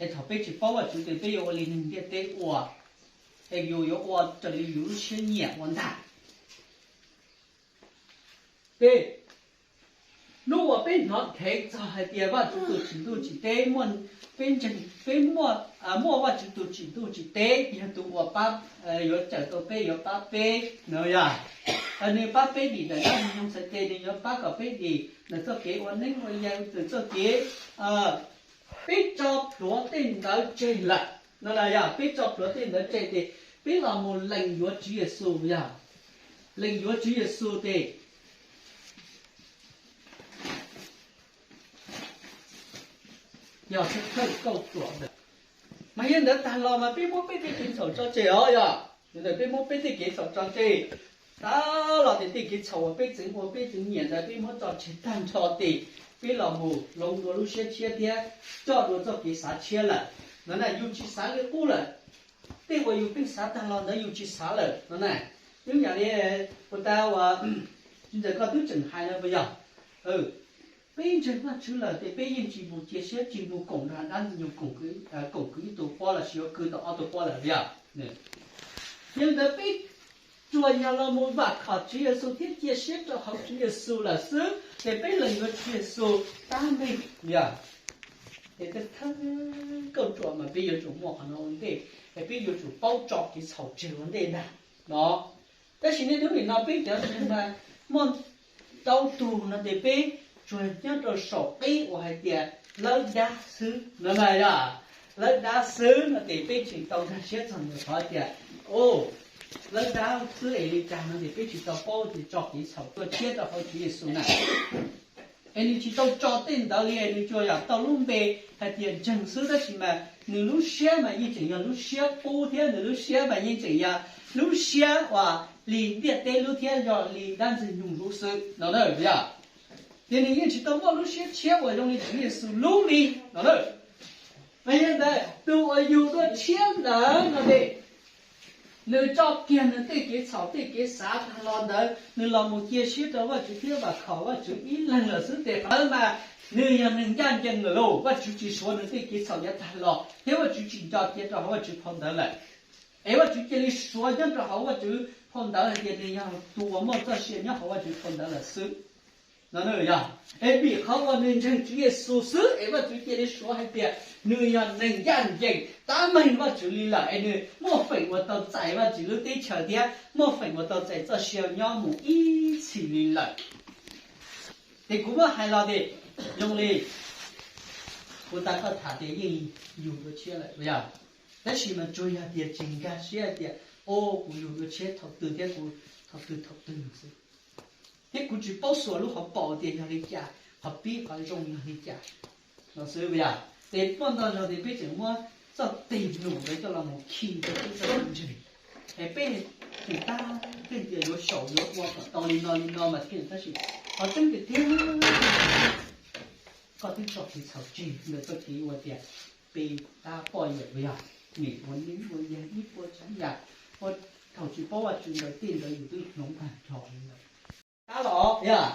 Es thaum peb tsis paub Vajtswv ces peb yuav ua li neeg ntiaj teb ua, es yus yuav ua raws li yus lub siab nyiam ua ntag. Ces hnub uas peb hnov dheev txog hais tias Vajtswv tus tsim ntuj tsim teb, peb ntseeg, peb muaj, muaj Vajtswv tus tsim ntuj tsim teb yog tus uas pab, yuav cawm tau peb, yuav pab peb no yog, nws pab peb dim ntawm dab ntxwg nyoog txhais tes, nws yuav pab kom peb dim ntawm txoj kev ua neeb ua yaig, ntawm txoj kev, peb tso plhuav tej ntawd tseg lawm no na yog, peb tso plhuav tej ntawd tseg ces peb los mus lees yuav Tswv Yexus yog, lees yuav Tswv Yexus ces yog thawj kauj ruam ntawd. Mas yog ntawd tag los mas peb muab peb tej kev txhaum tso tseg os yog, ntawm peb muab peb tej kev txhaum tso tseg, tas los ces tej kev txhaum uas peb txeev ua peb txeev nyiam ntawd peb muab tso tseg tag nrho ces peb los mus hloov dua lub siab tshiab thiab coj dua txoj kev xav tshiab lawm no na, yus tsis xav li qub lawm. Tej uas yus pheej xav tag los ntawd yus tsis xav lawm no na. Ib yam li puas tas uas tsis ntawm koj twb tseem hais no puas yog? Peb ntseeg Vajtswv lawm ces peb yeej tsis mus cia siab tsis mus koom nrog dab ntxwg nyoog koom kwv ib tug pob los sis yuav kwv tau ob tug pob lawm yog. Yog li ntawd peb tsuas yog los mus vam khom Tswv Yexus thiab cia siab rau hauv Tswv Yexus lawm xwb ces peb lees yuav Tswv Yexus tab meeg yog. Ces thawj kauj ruam mas peb yuav tsum muaj qhov no ua ntej, es peb yuav tsum paub tso kev txhaum tseg ua ntej ntag no. Tab sis niaj hnub nim no peb cov neeg mas muaj ntau tug no ces peb tsuas nyob rau saum qib uas hais tias lawb dab xwb no na yog, lawb dab xwb no ces peb tseem tau nkag siab txog ntawm qhov tias lawb dab xwb es li cas no ces peb tsis tau paub ces tso kev txhaum tuaj tshiab rau hauv Tswv Yexus na. Es nws tsis tau tso tej ntawd li, nws tsuas yog tau lub npe hais tias ntseeg xwb tab sis mas nws lub siab mas yeej tseem yog lub siab qub thiab nws lub siab mas yeej tseem yog lub siab uas li ntiaj teb lub thiab yog li dab ntxwg nyoog lub xwb no na yog. Ces nws yeej tsis tau muaj lub siab tshiab uas zoo li Tswv Yexus lub li no na. Mas yog li ntawd tus uas yug dua tshiab ntawd no ces nws tso kiag nws tej kev txhaum tej kev xav tag los ntawd nws los mus cia siab rau Vajtswv thiab vam khom Vajtswv ib leeg lawm xwb ces qhov ntawd mas nws yog neeg ncaj ncees lawm lauj. Vajtswv tsis suav nws tej kev txhaum yav tag los thiab Vajtswv tsis nco cia rau hauv Vajtswv phau ntawv lawm. Es Vajtswv cia li suav nyob rau hauv Vajtswv phau ntawv hais tias nws yog tus uas muaj txoj sia nyob hauv Vajtswv phau ntawv lawm xwb no yog. Es vim qhov uas nws ntseeg Tswv Yexus xwb es Vajtswv cia li suav hais tias nws yog neeg ncaj ncees tab meeg Vajtswv li lawm es nws muaj feem uas tau txais Vajtswv lub teb chaws thiab muaj feem uas tau txais txoj sia nyob mus ib txhis li lawm. Ces kuv muab hais los tias zoo li kuv tas koj tham tias yeej yug dua tshiab lawm yog, tab sis mas tsuas yog tias tsis nkag siab hais tias o kuv yug dua tshiab thaum twg thiab kuv thaum twg thaum twg xwb, thiab kuv tsis paub xuas lub hauv paus tias yog li cas, qhov pib qhov zoo yog li cas no xwb yog. Ces muaj ntau zaug tias peb tseem muab txoj tes num ntawd coj los mus khi rau peb txoj kev ntseeg. Es peb tseem tab peb tias yuav xyaum yuav ua kom tau li no li no mas thiaj, tab sis qhov tseeb tiag tiag, koj twb tso kev txhaum tseg ntawm txoj kev ua tias peb tab poj yawm yog nim ua neeb ua yaig ib puas tsav yam, ua thaum tsis paub Vajtswv ntawd tej ntawd yus twb hloov tag nrho li lawm. Qab los yog,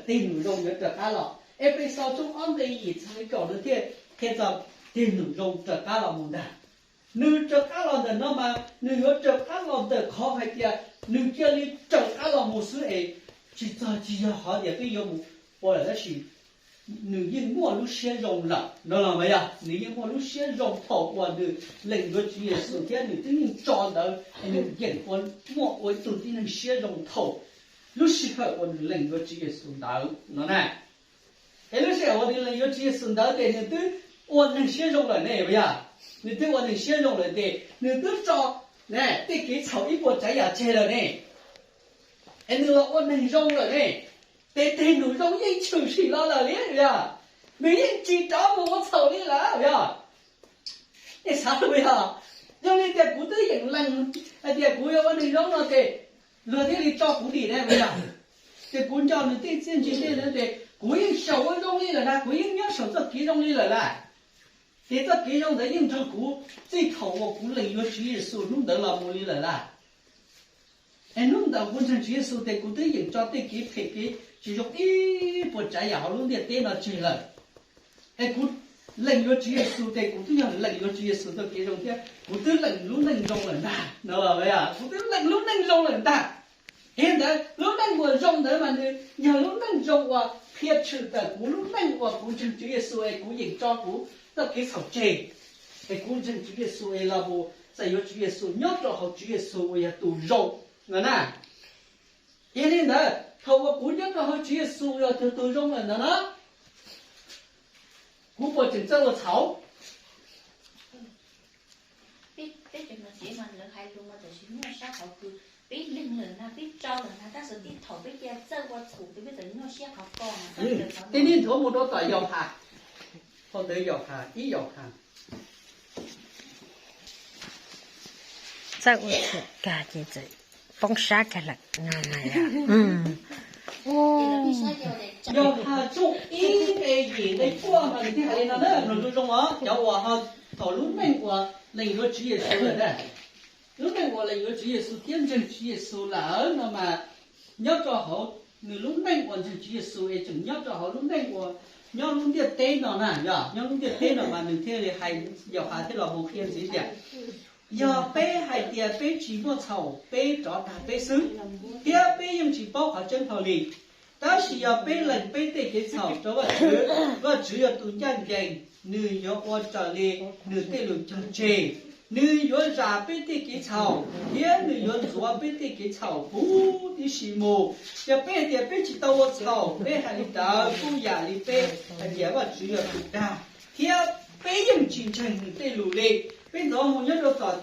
tig num zoo yuav raws qab los. Efexus tshooj ob nqe yim txog li kaum nws thiaj qhia txog tig num zoo raws qab los mus ntag. Nws raws qab los ntawm no mas nws yuav raws qab los ntawm qhov hais tias nws cia li raws qab los mus xwb es tsis txog tsis yog qhov tias twb yuav mus ua lawm tab sis nws yeej muaj lub siab zoo lawm no los mas yog nws yeej muaj lub siab zoo thaum uas nws lees yuav Tswv Yexus thiab nws twb yeej tso ntawd es nws yeem ua muaj ua ib tug tib neeg siab zoo thaum lub sij hawm uas nws lees yuav Tswv Yexus ntawd no na. Es lub sij hawm uas nws lees yuav Tswv Yexus ntawd ces nws twb ua neeg siab zoo lawm ne, yog nws twb ua neeg siab zoo lawm ces nws twb tso tej kev txhaum ib puas tsav yam tseg lawm ne. Es nws los ua neeg zoo lawm ne, ces tig num zoo yeej tshwm sim los lawm li yog nws yeej tsis rov mus ua txhaum li lawm yog. Nej xav li yog, yog li tias kuv twb yeem lees hais tias kuv yuav ua neeg zoo no ces luag thiaj li tso kuv dim ne yog. Ces kuv nco nws tej txiaj ntsig tej ntawd ces kuv yeej xyaum ua zoo li lawm na, kuv yeej nyob saum txoj kev zoo li lawm lauj. Ces txoj kev zoo ntawd yeej nrog kuv txij thaum uas kuv lees yuav Tswv Yexus hnub ntawd los mus li lawm lauj. Es hnub ntawd kuv ntseeg Tswv Yexus ces kuv twb yeem tso tej kev phem kev tsis zoo ib puas tsav yam hauv lub ntiaj teb no tseg lawm. Es kuv lees yuav Tswv Yexus ces kuv twb yog lees yuav Tswv Yexus txoj kev zoo thiab kuv twb lees lub neej zoo lawm ntag no. Kuv twb lees lub neej zoo lawm ntag. Es ntawd lub neej uas zoo ntawd mas nws yog lub neej zoo uas qhia tshwm tawm kuv lub neej uas kuv ntseeg Tswv Yexus es kuv yeem tso kuv txoj kev txhaum tseg, es kuv ntseeg Tswv Yexus es los mus txais yuav Tswv Yexus nyob rau hauv Tswv Yexus uas yog tus zoo no na. Yog li ntawd thaum uas kuv nyob rau hauv Tswv Yexus yog tus zoo lawm ntawd na, kuv puas tseem txawj ua txhaum? Peb, peb cov niam txiv mas lawv hais lus mas tam sim muaj sab qhov kws peb leeg lawm na, peb tso lawm na, tab sis tib thaum peb cia txawj ua txhaum ces peb txawm nyuaj siab qhov ko na. Tej niag nthuav mus rau tom Yauhas, phau ntawv Yauhas, ib Yauhas. Txawj ua txhaum kag ces txawm poob sab kag lawm. Yauhas tshooj ib nqe yim nqe cuaj mas nws thiaj hais li no na, mloog zoo zoo os, cov uas ho thaum lub neej uas lees yuav Tswv Yexus lawm na, lub neej uas lees yuav Tswv Yexus thiab ntseeg Tswv Yexus lawm no mas nyob rau hauv nws lub neej uas ntseeg Tswv Yexus es tseem nyob rau hauv lub neej uas nyob lub ntiaj teb no na, yog nyob lub ntiaj teb no mas nws thiaj li hais, Yauhas thiaj los mus qhia ntxiv tias, yog peb hais tias peb tsis muaj txhaum peb rov dag peb xwb, thiab peb yeej tsis paub qhov tseeb hlo li. Tab sis yog peb lees peb tej kev txhaum rau Vajtswv, Vajtswv yog tus ncaj ncees, nws yuav ua raws li nws tej lus cog tseg. Nws yuav zam peb tej kev txhaum thiab nws yuav ntxuav peb tej kev txhaum huv tib si mus. Yog peb hais tias peb tsis tau ua txhaum, peb hais li ntawd kuj yam li peb hais tias Vajtswv yog tus dag, thiab peb yeej tsis ntseeg nws tej lus li. Peb ntxuav mus nyob rau tom,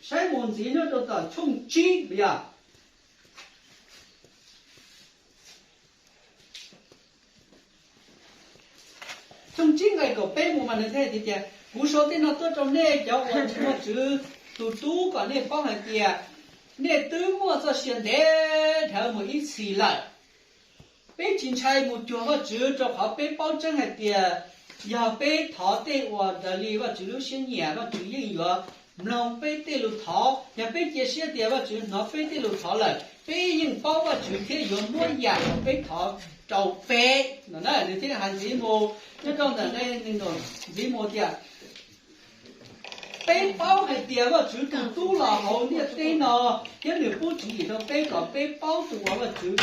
saib mus ntxiv nyob rau tom tshooj tsib yog tshooj tsib nqe kaum peb mus mas nws thiaj hais tias, kuv sau tej no tuaj rau nej cov uas ntseeg Vajtswv tus Tub kom nej paub hais tias nej twb muaj txoj sia ntev dhawv mus ib txhis lawm. Peb tsis ntshai mus cuag Vajtswv rau qhov peb paub tseeb hais tias yog peb thov tej uas raws li Vajtswv lub siab nyiam, Vajtswv yeej yuav mloog peb tej lus thov. Yog peb cia siab tias Vajtswv hnov peb tej lus thov lawm, peb yeej paub Vajtswv thiab yuav muab yam uas peb thov rau peb no na. Nws thiaj hais ntxiv mus nyob rau ntawm nqe ntxiv mus tias, peb paub hais tias Vajtswv tus Tub los hauv ntiaj teb no thiab nws pub tswv yim rau peb kom peb paub tus uas Vajtswv,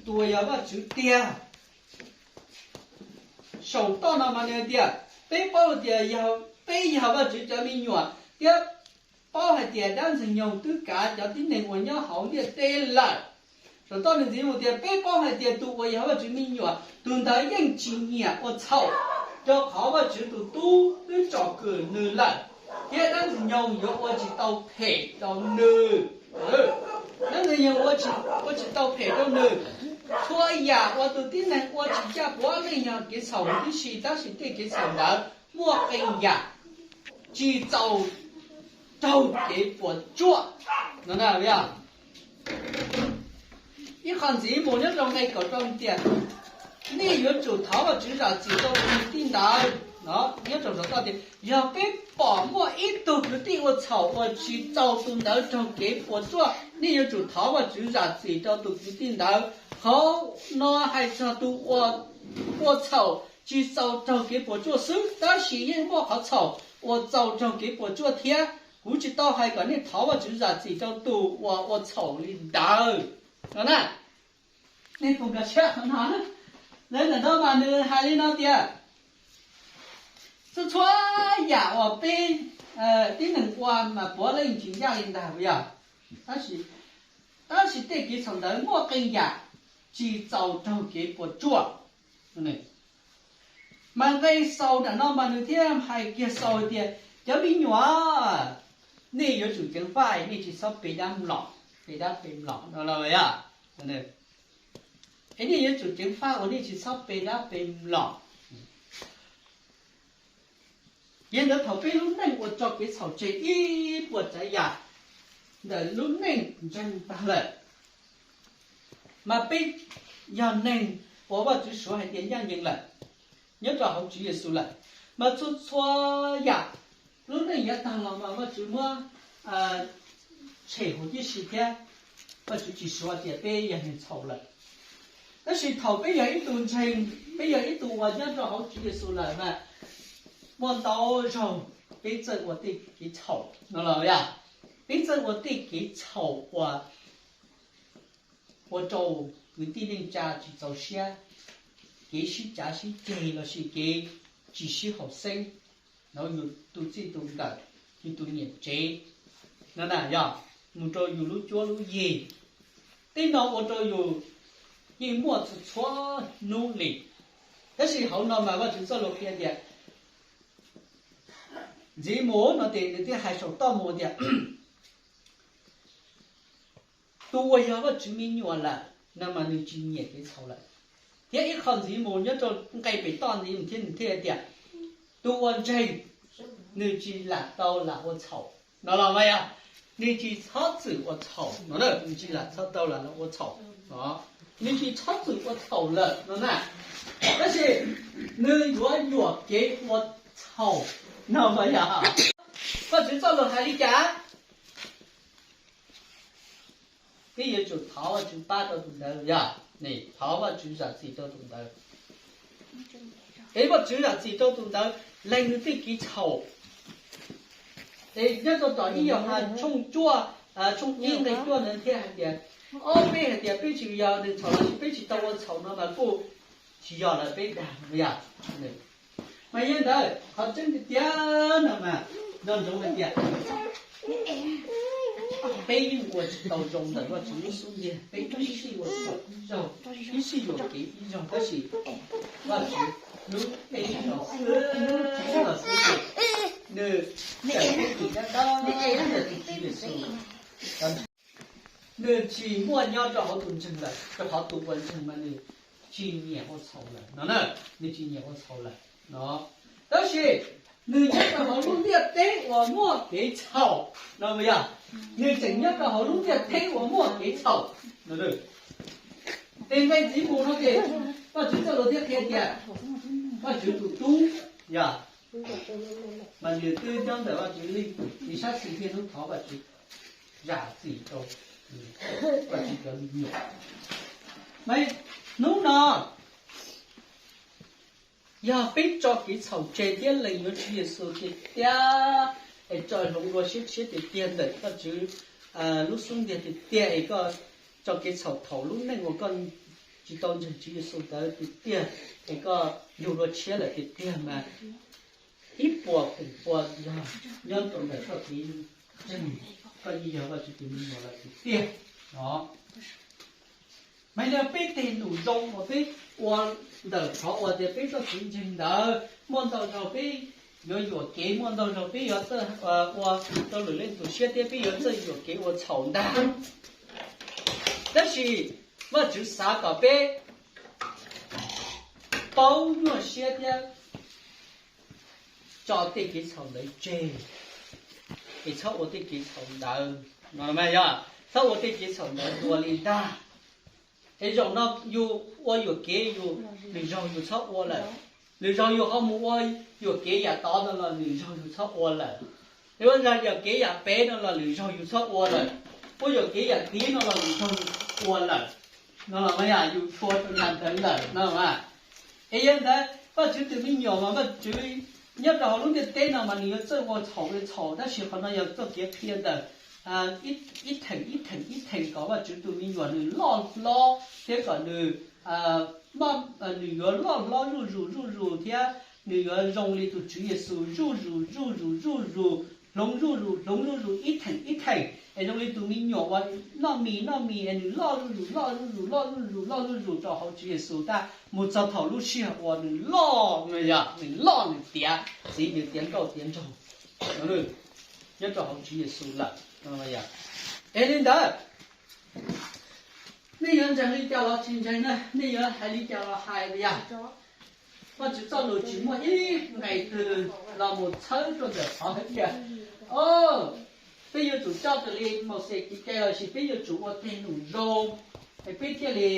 tus uas yog Vajtswv tiag. Saum toj no mas nws hais tias peb paub tias yog peb yog Vajtswv cov me nyuam thiab paub hais tias dab Ntxwg Nyoog twb kav cov tib neeg uas nyob hauv ntiaj teb lawm. Saum toj nws ntxiv mus tias peb paub hais tias tus uas yog Vajtswv me nyuam tus ntawd yeej tsis nyiam ua txhaum, rau qhov Vajtswv tus Tub twb tsom kwm nws lawm, thiab dab Ntxwg Nyoog yuav ua tsis tau phem rau nws. Dab Ntxwg Nyoog ua tsis tau phem rau nws. Txhua yam uas tus tib neeg ua tsis ncaj puav leej yog kev txhaum huv tib si, tab sis tej kev txhaum ntawd muaj qee yam tsis txaus raug kev puas tsuaj no na. Ib qho ntxiv mus nyob rau nqe kaum rau tias, nej yuav tsum thov Vajtswv zam txim rau tus kwv tij ntawd no. Nyob rau saum toj tias yog peb pom muaj ib tug kwv tij ua txhaum uas tsis txaus tus ntawd raug kev puas tsuaj, nej yuav tsum thov Vajtswv zam txim rau tus kwv tij ntawd. Qhov no hais txog tus uas ua txhaum tsis txaus raug kev puas tsuaj xwb, tab sis yeej muaj qhov txhaum uas txaus raug kev puas tsuaj thiab. Kuv tsis tau hais kom nej thov Vajtswv zam txim rau tus uas ua txhaum li ntawd no na. Nej puas nkag siab qhov no? Lawv ntawm no mas nws hais li no tias, txhua txhua yam uas peb tib neeg ua mas puav leej tsis ncaj li ntag puas yog? Tab sis, tab sis tej kev txhaum ntawd muaj qee yam tsis txaus raug kev puas tsuaj. Mas nqe xaus nram no mas nws thiaj hais kiag xaus hais tias, cov me nyuam, nej yuav tsum ceev faj, nej tsis txhob pe dab mlom, pe dab pe mlom no los yog. Es nej yuav tsum ceev faj uas nej tsis txhob pe dab pe mlom. Yog li ntawd thaum peb lub neej ua tso kev txhaum tseg ib puas tsav yam ntawm lub neej ntseeg tag lawm, mas peb yog neeg uas Vajtswv suav hais tias ncaj ncees lawm nyob rau hauv Tswv Yexus lawm, mas txhua txhua yam lub neej yav tag los mas Vajtswv muab tshem huv tib si thiab, Vajtswv tsis suav tias peb yog neeg txhaum lawm. Tab sis thaum peb yog ib tug ntseeg, peb yog ib tug uas nyob rau hauv Tswv Yexus lawm mas muaj ntau zaug peb txawj ua tej kev txhaum no los yog peb txawj ua tej kev txhaum uas ua rau kwv tij neej tsa tsis txaus siab, kev sib cav sib ceg lossis kev tsis sib haum xeeb, no yus tus txij tus nkawm, yus tus niam tsev, no na yog mus rau yus lub cuab lub yig, tej no ua rau yus yeej muaj txhua txhua hnub li. Tab sis hauv no mas Vajtswv txoj lus qhia tias, ntxiv mus no ces nws thiaj hais saum toj mus tias, tus uas yog Vajtswv me nyuam lawm no mas nws tsis nyiam kev txhaum lawm. Thiab ib qho ntxiv mus nyob rau nqe pem toj ntxiv mus thiab nws thiaj tias, tus uas ntseeg nws tsis lam tau lam ua txhaum no los mas yog nws tsis txhob txwm ua txhaum no, nws tsis lam txhob tau lam ua txhaum, nws tsis txhob txwm ua txhaum lawm no na. Tab sis nws yuav yuam kev ua txhaum no mas yog. Vajtswv txoj lus hais li cas? Peb yuav tsum thov Vajtswv pab rau tus ntawd, yog thov Vajtswv zam txim rau tus ntawd. Es Vajtswv zam txim rau tus ntawd lees nws tej kev txhaum. Es nyob rau tom ib Yauhas tshooj cuaj, tshooj ib nqe cuaj ntawd thiaj hais tias, ob peb hais tias peb tsis yog neeg txhaum los sis peb tsis tau ua txhaum no mas kuj tsis yog lawm, peb dag yog. Mas yog li ntawd qhov tseeb tiag tiag no mas nco ntsoov hais tias peb yeej ua tsis tau zoo ntawm Vajtswv lub xub ntiag, peb ib sij ua txhaum ib zaug, ib sij yuam kev ib zaug, tab sis Vajtswv hlub peb los xwb, los xwb ces nws tseem pub tus Cab Dab, tus Tswv Yexus, nws tsis muaj nyob rau hauv tus ntseeg lawm, rau qhov tus uas ntseeg mas nws tsis nyiam ua txhaum lawm no na, nws tsis nyiam ua txhaum lawm no. Tab sis nws nyob rau hauv lub ntiaj teb uas muaj kev txhaum no mas yog, nws tseem nyob rau hauv lub ntiaj teb uas muaj kev txhaum no. Ces nqe ntxiv mus no ces Vajtswv txoj lus thiaj qhia tias Vajtswv tus tub yog, mas nws twb nyob ntawm Vajtswv leej, nws sab xis thiaj hnub thov Vajtswv zam txim rau Vajtswv cov me nyuam. Mas hnub no yog peb tso kev txhaum tseg thiab lees yuav Tswv Yexus tiag tiag, es tso hloov dua siab tshiab tiag tiag ntawm Vajtswv lub xub ntiag tiag tiag, es koj tso kev txhaum thaum lub neej uas koj tsis tau ntseeg Tswv Yexus ntawd tiag tiag, es koj yug dua tshiab lawm tiag tiag mas ib puas feem pua yog nyob rau ntawm koj kev ntseeg, koj yeej yog Vajtswv tus me nyuam lawm tiag tiag no. Mas yog peb tej num zoo uas peb ua ntawm qhov uas tias peb txoj kev ntseeg ntawd muaj ntau zaug peb yuav yuam kev, muaj ntau zaug peb yuav ua rau lwm leej tu siab thiab peb yuav txawj yuam kev ua txhaum ntag. Tab sis Vajtswv xav kom peb paub nyuaj siab thiab tso tej kev txhaum ntawd tseg. es txhob ua tej kev txhaum ntawd no mas yog, txhob ua tej kev txhaum ntawd dua li ntag. Es zaum no yus ua yuam kev yus, lwm zaug yus txhob ua lawm. Lwm zaug yus ho mus ua yuam kev yam tod no los lwm zaug yus txhob ua lawm. Es ua yuam kev yam pem no los lwm zaug yus txhob ua lawm. Ua yuam kev yam tiv no los lwm zaug yus ua lawm. No los mas yog yus txhua tus nag ntawd lawm no mas. Es yog ntawd Vajtswv tus me nyuam mas Vajtswv nyob rau hauv lub ntiaj teb no mas nws yuav txawj ua txhaum li txhaum, tab sis qhov no yog txoj kev qhia ntawm ib theem ib theem ib theem kom Vajtswv tus me nyuam nws loj hlob thiab kom nws, nws yuav loj hlob zuj zus zuj zus thiab nws yuav zoo li tus Tswv Yexus zuj zus zuj zus zuj zus, hloov zuj zus hloov zuj zus ib theem ib theem es zoo li tus me nyuam uas noj mis noj mis es nws loj zuj zus loj zuj zus loj zuj zus loj zuj zus rau hauv Tswv Yexus tag mus txog thaum lub sij hawm uas nws loj, nws loj nws tiav txiv nws tiav nkauj tiav nraug nyob rau hauv Tswv Yexus lawm. Es li ntawd nej yuav ntseeg li cas los tsis ntseeg na, nej yuav hais li cas los hais na yog, Vajtswv txoj lus tsis muaj ib nqe twg los mus txhawb rau ntawm qhov hais tias, o, peb yuav tsum coj raws li Mauxes kev cai los sis peb yuav tsum ua tej num zoo es peb thiaj li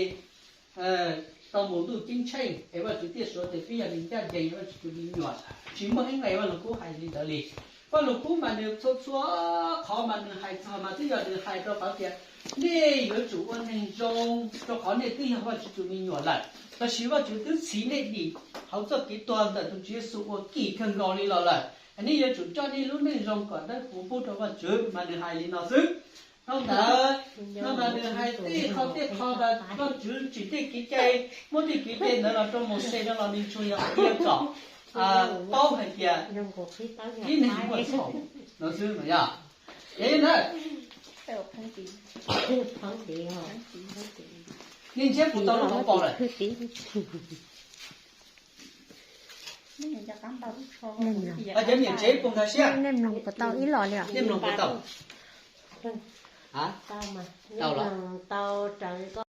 tau mus ntuj ceeb tsheej es Vajtswv thiaj suav tias peb yog neeg ncaj ncees, Vajtswv tus me nyuam. Tsis muaj ib nqe Vaj Lug Kub hais li ntawd li. Vaj Lug Kub mas nws txhua txhua qhov mas nws hais txog mas twb yog nws hais rau qhov tias nej yuav tsum ua neeg zoo rau qhov nej twb yog Vajtswv tus me nyuam lawm, tab sis Vajtswv twb txhiv nej dim hauv txoj kev tuag ntawm tus Tswv Yexus uas kim kawg nkaus li los lawm. Nej yuav tsum coj nej lub neej zoo kom dawb huv pub rau Vajtswv mas nws hais li no xwb. Dhau ntawd no mas nws hais tej qho tej qho ntawd Vajtswv tsim tej kev cai, muab tej kev cai ntawd los rau Mauxes no los nws tsuas yog qhia kom paub hais tias ib neeg muaj txhaum no xwb no yog. Es li ntawd, nej ntshiab kuv tau lub hauv paus lawm. Cov niam tsev puas nkag siab? Nej mloog puas tau ib los li os? Nej mloog puas tau? Tau los?